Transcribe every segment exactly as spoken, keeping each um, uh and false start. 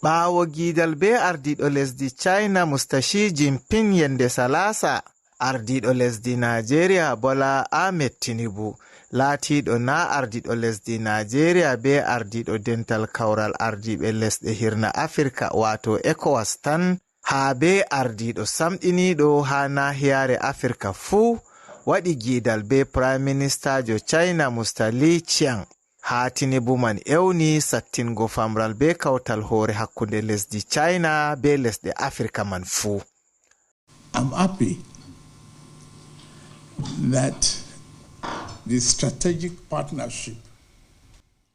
Ɓaawo giidal bee ardiiɗo lesdi China Mister Xi Jinping yende Salaasa, ardiiɗo lesdi Naajeeriya Bola Ahmed Tinubu, laatiiɗo naa ardiiɗo lesdi Naajeeriya bee ardiiɗo dental kawral ardiiɓe lesɗe hirna Afirka, waato ECOWAS tan, haa bee ardiiɗo samɗiniiɗo haa naahiyaare Afirka fuu, waɗi giidal bee Prime Ministaajo China Mister Li Qiang. Haa Tinubu man ewni sattingo famral bee kawtal hoore hakkunde lesdi China bee lesɗe Afirka man fuu. I'm happy that the strategic partnership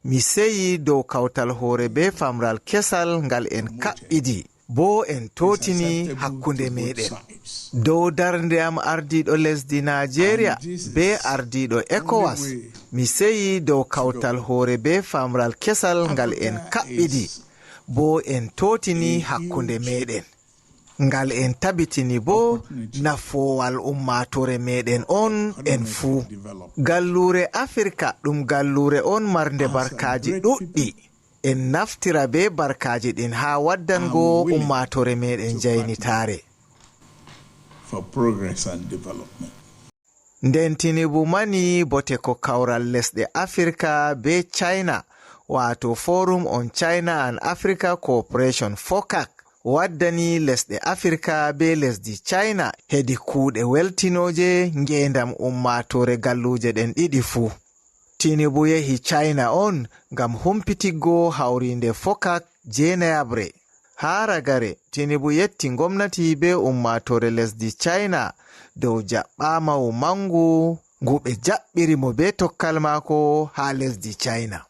Mi seyi dow kawtal hoore bee famral kesal ngal en kaɓɓidi, boo en tootini hakkunde meeɗen. Dow darnde am ardiiɗo lesdi Naajeeriya bee ardiiɗo ECOWAS, mi seyi dow kawtal hoore bee famral kesal ngal en kaɓɓidi, boo en tootini hakkunde meeɗen. Ngal en tabitini boo nafoowal ummaatoore meeɗen on en fuu. Galluure Afirka ɗum galluure on marnde barkaaji ɗuɗɗi. En naftira bee barkaaji ɗin haa waddango ummaatoore meeɗen jaynitaare. For progress and development. Nden Tinubu mani bote ko kawral lesɗe Afirka bee China, waato Forum on China and Africa Cooperation, focac, waddani lesɗe Afirka bee lesdi China hedi kuuɗe weltinooje ngeendam ummaatoore galluuje ɗen ɗiɗi fuu. Tinubu yehi China on ngam humpitiggo hawriinde focac jeenayaɓre. Haa ragare, Tinubu yetti ngomnati bee ummaatoore lesdi China dow jaɓɓaamawu manngu ngu ɓe jaɓɓiri mo bee tokkal maako haa lesdi China.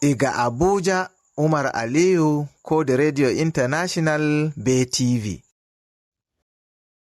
Iga Abuja, Umar Aliyu, Koode Radio International bee T V.